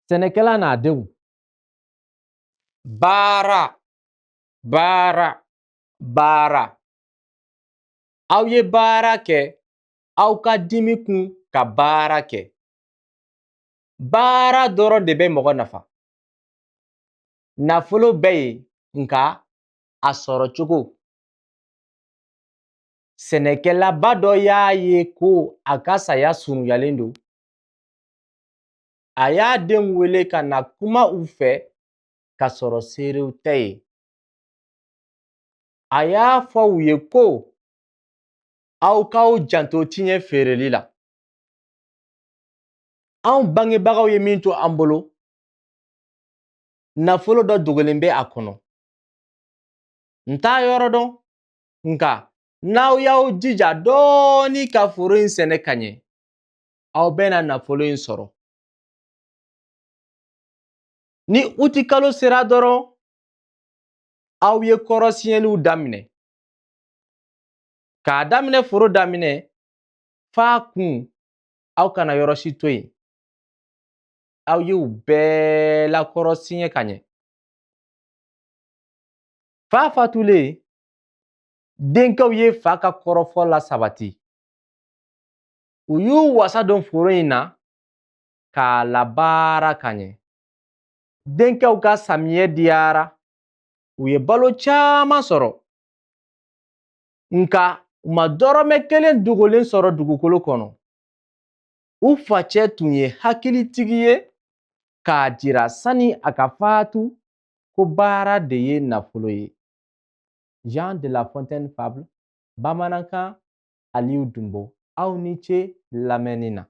Sɛnɛkɛla n'a denw. Baara, baara, baara. Aw ye baara kɛ, aw ka dimi kun ka baara kɛ. Baara dɔrɔn de bɛ mɔgɔ nafa. Nafolo bɛ yen, nka a sɔrɔ cogo. Sɛnɛkɛlaba dɔ y'a ye ko a ka saya surunyalen don. A y'a denw wele ka na kuma u fɛ k'a sɔrɔ seerew tɛ yen. A y'a fɔ u ye ko aw k'aw janto tiɲɛ feereli la. Anw bangebagaw ye min to an bolo, nafolo dɔ dogolen bɛ a kɔnɔ. N t'a yɔrɔ dɔn, nka n'aw y'aw jija dɔɔni ka foro in sɛnɛ ka ɲɛ, aw bɛna nafolo in sɔrɔ. Ni utikalo sera dɔrɔn, aw ye kɔrɔsiɲɛliw daminɛ, k'a daminɛ foro daminɛ f'a kun. Aw kana yɔrɔ si to yen, aw ye u bɛɛ lakɔrɔsiɲɛ ka ɲɛ. Fa fatulen, denkɛw ye fa ka kɔrɔfɔ lasabati. U y'u wasa don foro in na k'a labaara ka ɲɛ. Denkɛw ka samiyɛ diyara, u ye balo caman sɔrɔ, nka u ma dɔrɔmɛ kelen dogolen sɔrɔ dugukolo kɔnɔ. U facɛ tun ye hakilitigi ye k'a jira sani a ka fatu ko baara de ye nafolo ye. Jean de La Fontaine Fable, Bamanankan, Aliyu Dunbo. Aw ni ce lamɛnni na.